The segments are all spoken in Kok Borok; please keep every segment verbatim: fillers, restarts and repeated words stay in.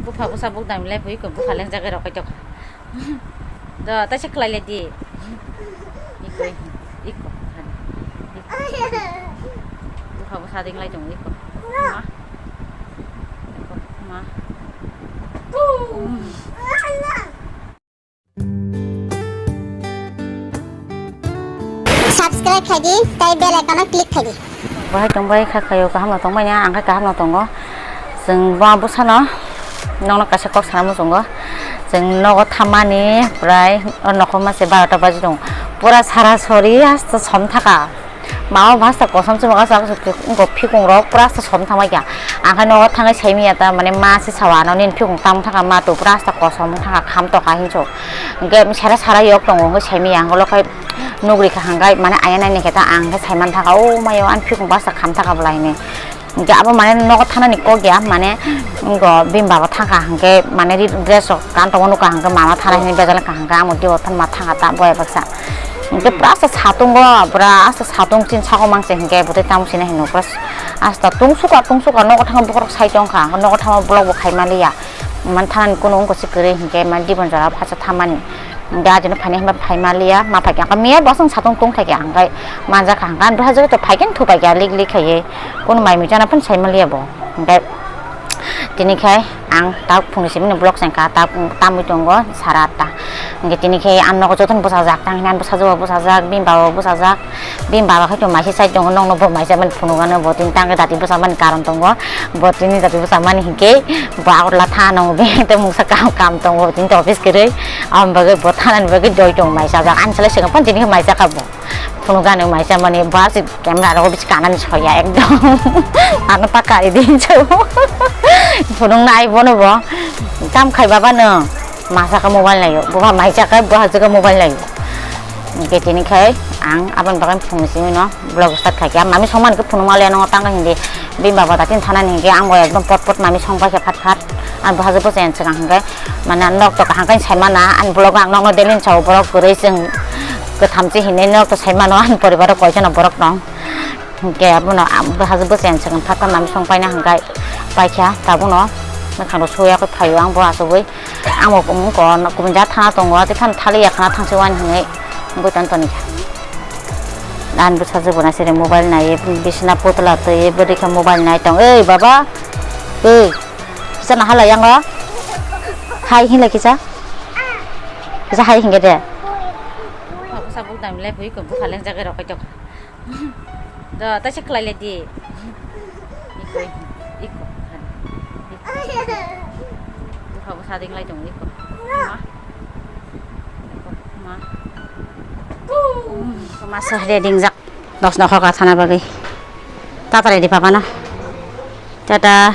Bupha bwsa buk dam le pui ko bupha lengjak rok kai tokha. Do ta se khlai le di. Iko iko. Bupha bwsa ding lai tong iko. Ma. Iko ma. Subscribe khai di, tai bell icon o click khai di. Bahai tong bai kha khayo kaham no tong bai ya, ang khe kaham no tongo. Chwng bo bwsano nokno kaisa kok sana muchungo. Chwng nogo thammani prai o nokhorma se barota baji tongo. Pura sara sori hasta som thaka. Mama bo hasta kosom se mokhe chwng wngkha phikung rok pura hasta som thangbai kha. Ang khe nogo thangwi saimanya ta mane ma se sawa ano nini phikung tamo thangkha ma to pura hasta kosom thangkha kham tokha hinso. Hwnkhe sara sara yok tongo hwnkhe saimanya ang ulo khai nugri kha hwnkhe mane ayang nai naikhe ta ang khe saiman thangkha o mayo ani phikung bwsa kham thangkha bwla hinwi. Hwnkhe abo mane nogo thanani kok ya mane go bini baba thangkha hwnkhe mane dress rok kan tongo nukha hwnkhe mama thana hinwi bejal wngkha hwnkhe amo dibo thanma thangkha ta boya baksa. Hwnkhe pura asta satungo pura asta satung chin sako mangse hwnkhe bwtwi tamo sina hino pura asta tungsukha tungsukha nogo thangma bokhorok sai tongkha nogo thangma vlog bo khai manliya. Man thanani kunu wngkha se kwrwi hinkhe man dibon jora phaisa thammani. Hwnkhe ajino phaini hinba phai manliya ma phaikhe ang miya bosong satung tungkha khe ang khe manjakha hwnkhe ang dohajagwi to phaikhe thuphaikha lik lik khaiwi. Kunu mai mui chana phano sai manliya bo. Hwnkhe tini khe ang tak phungni simi vlog sengkha tak tamwi tongo sara atta. Hwnkhe tini khe ang nogo jotono bwsajak tang hinwi ang bwsajwk bo bwsajak bini baba bo bwsajak. Bini baba khe to maisa sai tongo nokno bo maisa mani phunukgano bo tini tangkhe dati bwsa mani karon tongo. Bo tini dati bwsa mani hinkhe bo Agartala thana nango bini tei mungsa kam kam tongo bo tini office kwrwi. Aboni bagwi bo thanani bagwi doi tongo maisa jak ani salai swkang phano tini khe maisa kha bo. Phunukgano maisa mani bo aswk camera rogo bisi kanani soya ekdom. Ano ta kari din chau. Phunuknai bono bo. Kam khai baba no. Masa khe mobile naio, bo ba mai cha khe bo hajik khe mobile naio. Hwnkhe tini khai ang aboni bagwi phunukni simi no vlog start khai kha. Mami songmani khe phunukma le nw tang kha hindi. Bini baba da tin thana ni hwnkhe ang bo ekdom pot pot mami song pai kha phat phat. Ang bo hajik bo chen swkang hwnkhe mane nok to kaham khe sai mana ani vlog ang nokno daily ni sao borok kwrwi chwng kwtham se hinwi nok to sai mano ani poribar o koi jona borok tong. Hwnkhe abono ang bo hajik bo chen swkang phat phat mami song paina hwnkhe paikha tabukno mwkhang rok suya khe phaio ang bo achugwi. Ang bo kubun jaga thana tongo, tei phano thali ya khana thangsi wani hinwi wngwi tong toni kha. Ani bwsajwk bo naisire mobile nai, bisina putla twi, bwrwi khe mobile nai tong. Ei baba, ei, kisa naha lai yango. Hai hinlai kisa. Kisa hai hinge de. Bwsa buk dam le bui ko bwkha lengjak rok kaitok. Do, taisa khlai le di. Iko, iko, iko. Bupha bo sading lai tongo, iko. Ma. Iko, ma. Iko, ma sahre dingjak. Dos no khoka thana bagwi. Tata re di papa no. Tata.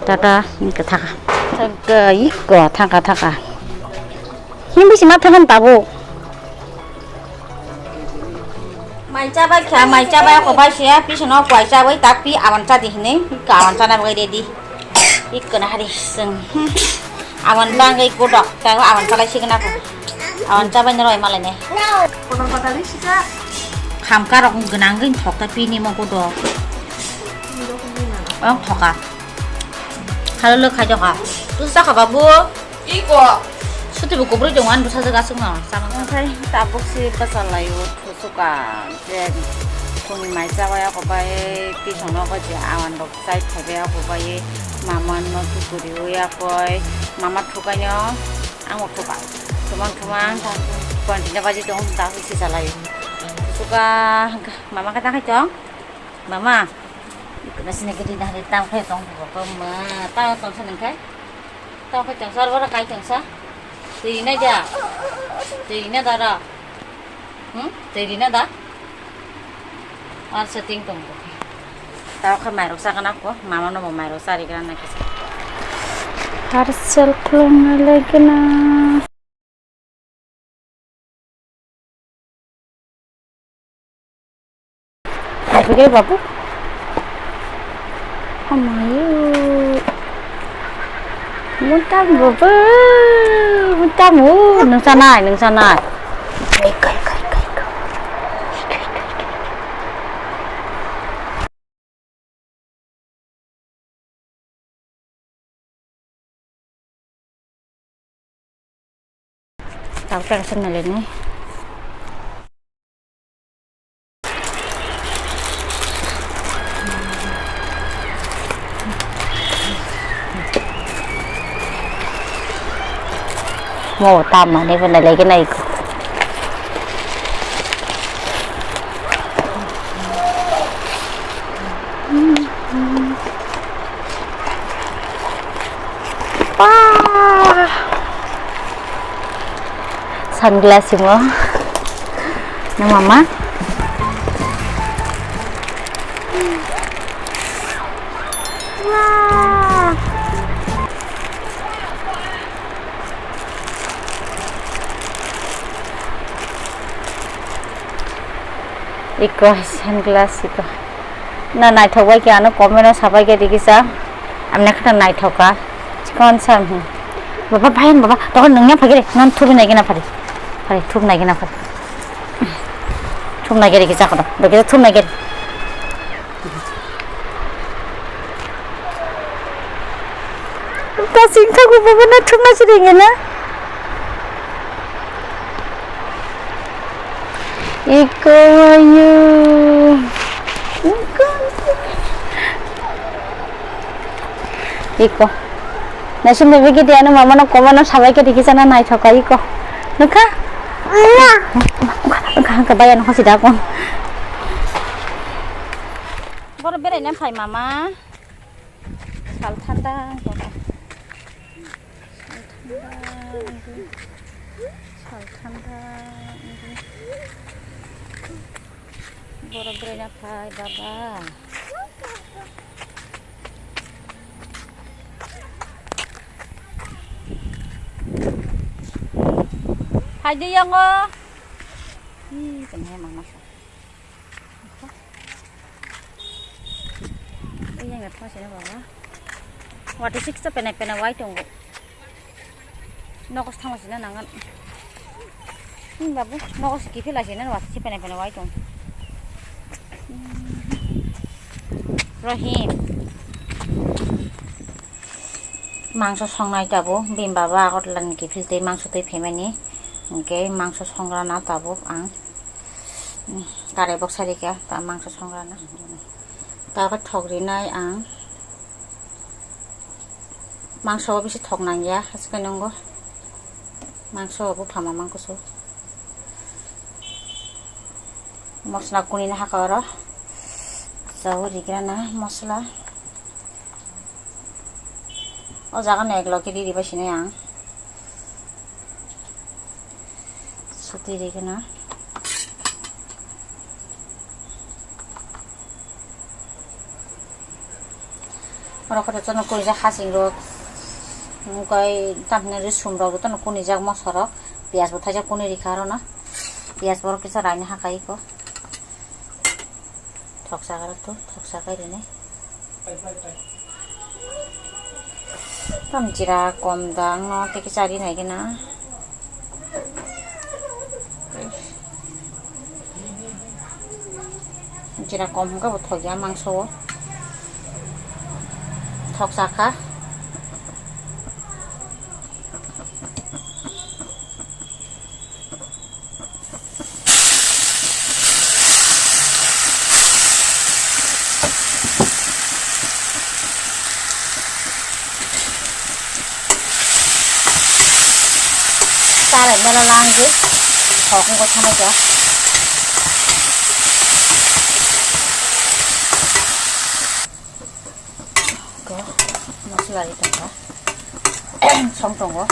Tata, iko thaka. Thaka, iko, thaka, thaka. Himbi sima thakan tabuk. Mai chabai kha, mai chabai ako bai se, pisono kwai chabai tak pi awan cha di hinwi, ka awan chana bagwi ready. Ikkon hari seng. Awan bangwi kodok, ta awan chalai signa ko. Awan chabai no roi malai ne. Kodok patali sika. Khamka rok gwnangwi thokta pini mo kodok. Ong thoka. Halo lo khai doka. Tu saka babu. Iko. Suti bo kubrui tongo ani bwsajwk aswkno chama. Omohai tabuk se bwsa laio thusuka je phungni mai chabai ako bai pisongno ako je awan rok chai thaibai ako bai mama no tukuriui akoi mama thukaino ang bo thuka thumang thumang continue baji tongo da se chalaio thusuka mama khe ta khai tong mama. Iko na sini gidi na hari tang khai tong ko ma tang tong sa nang khai. Tao khe tongsa, oro kai tongsa. Twi rinai da. Twi rina da ro. Hmm? Twi rina da. Ar setting tong ko. Tao khe mairok sakna ko. Mama no bo mairok sari gran na kisa. Har sel khulum na legna. Bigay babu. Amayo. Muntam babu. Muntam o. Nungsanai, nungsanai. Kai, kai, kai, kai, kai. Tao tension na lene. Mo tama ne bana lagi na iko. Wah. Sunglass mo. Na mama. Wah. Iko sunglass iko. Na naithok bai khe ano comment o sabai khe rikisa. Amne khata naithok ka. Chikon sam hi. Baba phain baba. Tokon nungya phagire. Non thubi nai gina phari. Phari thub nai gina phari. Thub nai gere kisa kono. Bagi thub nai gere. Kasing thago baba na thub na siringe na. Iko ayu. Iko. Iko. Naising bebe gidi ano mama no comment o sabai khe rikisa na naithoka iko. Nukha? Nukha, nukha, nukha, baya nukha sida kon. Boro berai na phai mama. Sal thanda. Sal thanda wngkhe. Sal thanda wngkhe. Borok berai na phai baba. Phai de yango. Hi, tenghe mama sa. Yang nggak tahu sih baba. Wati six to pena pena wai tunggu. Nokos thangla sina nangan. Hmm, babu, nokos kiphila sina wati si pena pena wai tung. Rohim. Mangso songnai tabuk, bini baba Agartala ni kiphil tei mangso twi phaimani. Hinkhe mangso songrana tabuk ang. Hmm, karai boksa rikha, ta mangso songrana. Ta khe thok rinai ang. Mangso o bisi thok nangya, haske nongo. Mangso o buphang mamang kusu. Mosla kuni na haka oro. Chao rigra na mosla. O jaga no ek loge riri bai sinai ang. Suti rigena. Oro khe jotono kunijak hasing rok, tei tamni risum rok jotono kunijak moso rok, piyaj bo thaijak kuni rikha aro no, piyaj borok kisa raina haka iko. Thoksa khe to, thoksa khe rini. Tam jira kom da, ang no tei kisa ri nai gana. Jira kom hwnkhe bo thok ya mangso o. Thoksa kha. Sarai mela langwi thok wngkha thangkha. Ko mosla ri tongkha. Song tongo.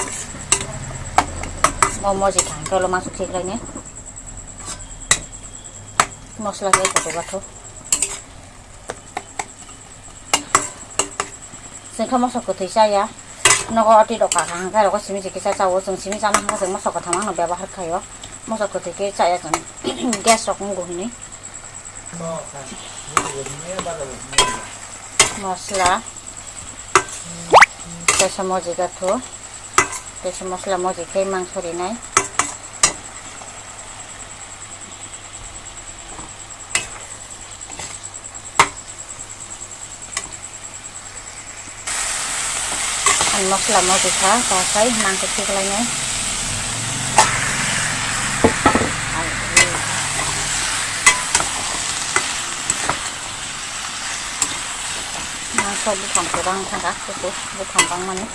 Mo moji thang tolo masuk thik laini. Mosla khe koto batho. Chwng khe moso kwthwi chaya. Nogo oti rok kha hwnkhe rogo simi se kisa chao. Chwng simi chana hwnkhe chwng moso kwtham ano byabohar khaio. Moso kwthwi khe chaya chwng. Gas rok wngo hinwi. Mosla. Kaisa moji gatho. Kaisa mosla moji khe mangso rinai. Ang mosla moji kha, ta sai mangso thik lainai. Buphang kwbang thangkha, kuku buphang bangmani.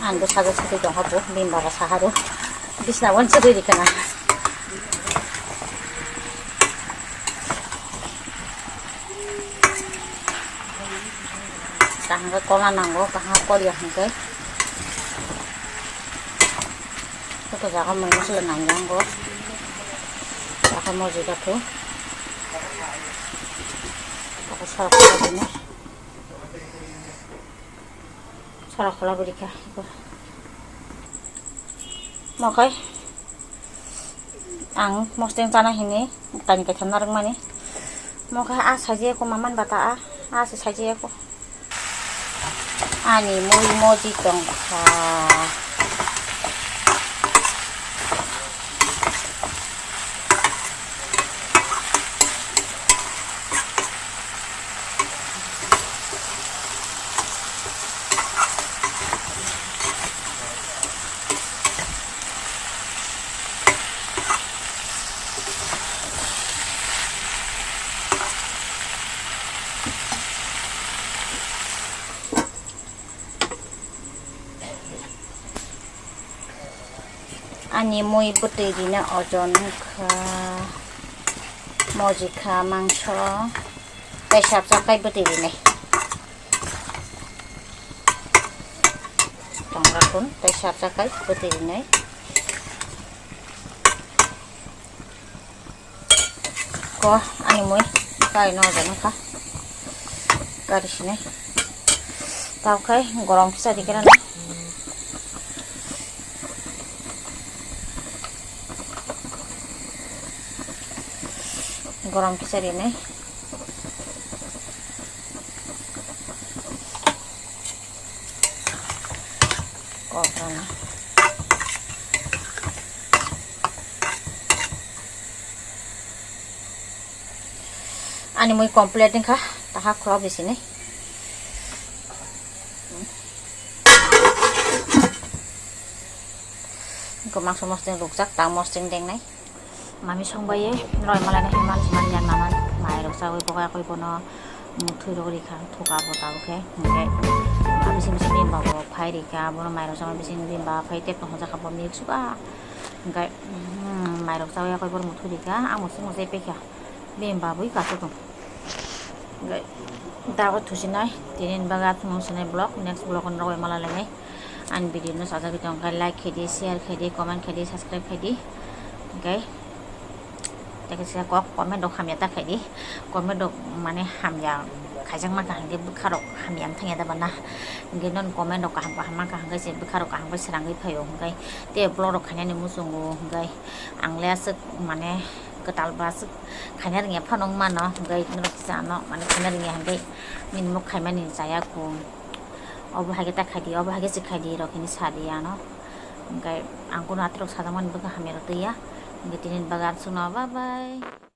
Ang bwsajwk swtwi tongkha bo, bini baba saharw bisna uansugwi rikha na. Kaham khe kola nango, kaham khe kol ya hinkhe. Joto jaga mui mosola nangya ango. Jaga moji gatho. Jaga sorok kha bini. Sara khola bwrwi kha. Mo khai ang mosteng chana hini tani kaitham narwkmani. Mo khai a saji eko maman bata a, a se saji eko. Ani mui moji tong kha. Ani mui bwtwi rina ojon wngkha, moji kha mangso, tei sabsa pai bwtwi rinai. Tongra kun tei sabsa pai bwtwi rinai. Ko ani mui kai no jano kha. Kari sini. Tau khai gorom kisa di kira na. Gorom kisa di nai. Kokrana. Ani mui complete wngkha, taha khulok di sini. Mangso mosdeng rukjak, tang mosdeng dengnai. Mami songbai ye, roi malai nai, mami songmani yan mama, mai rok chawi boka koi bono, muthui rok rikha, thuka bo tabuk khe, hingke, mami simi simi babo phai rikha, bono mai rok chawi bising bimba phai tep tong jakha bo milk suka, hingke, hmm, mai rok chawi koi bono muthui rikha, ang bo simo jai pekha, bimba bui kasu tong. Hingke, dago thusinai, tini ni bagwi athung sinai vlog, next vlog no roi malai lai nai. Ani video no sajagwi tong khe like khaidi, share khaidi, comment khaidi, subscribe khaidi. Hingke, tei kaisa kok comment rok hamya ta khaidi. Comment rok mane hamya khaijak mankha hingke bwkha rok hamya wng thangya da bana. Hingke non comment rok kaham kaham mankha hingke se bwkha rok kaham khe srangwi phaio hingke tei vlog rok khainani muchungo hingke ang le aswk mane kwtal bo aswk khaina rwngya phano wng mano hingke norok kisa ano mane khaina rwngya hingke nini mok khaimani chaya kho. Obo hai khe ta khaidi, obo hai khe se khaidi rok hinwi sa di ano. Hingke ang kunu atirok sajakmani bwkha hamya rok twi ya. Hingke tini bagwi aswkno bye bye.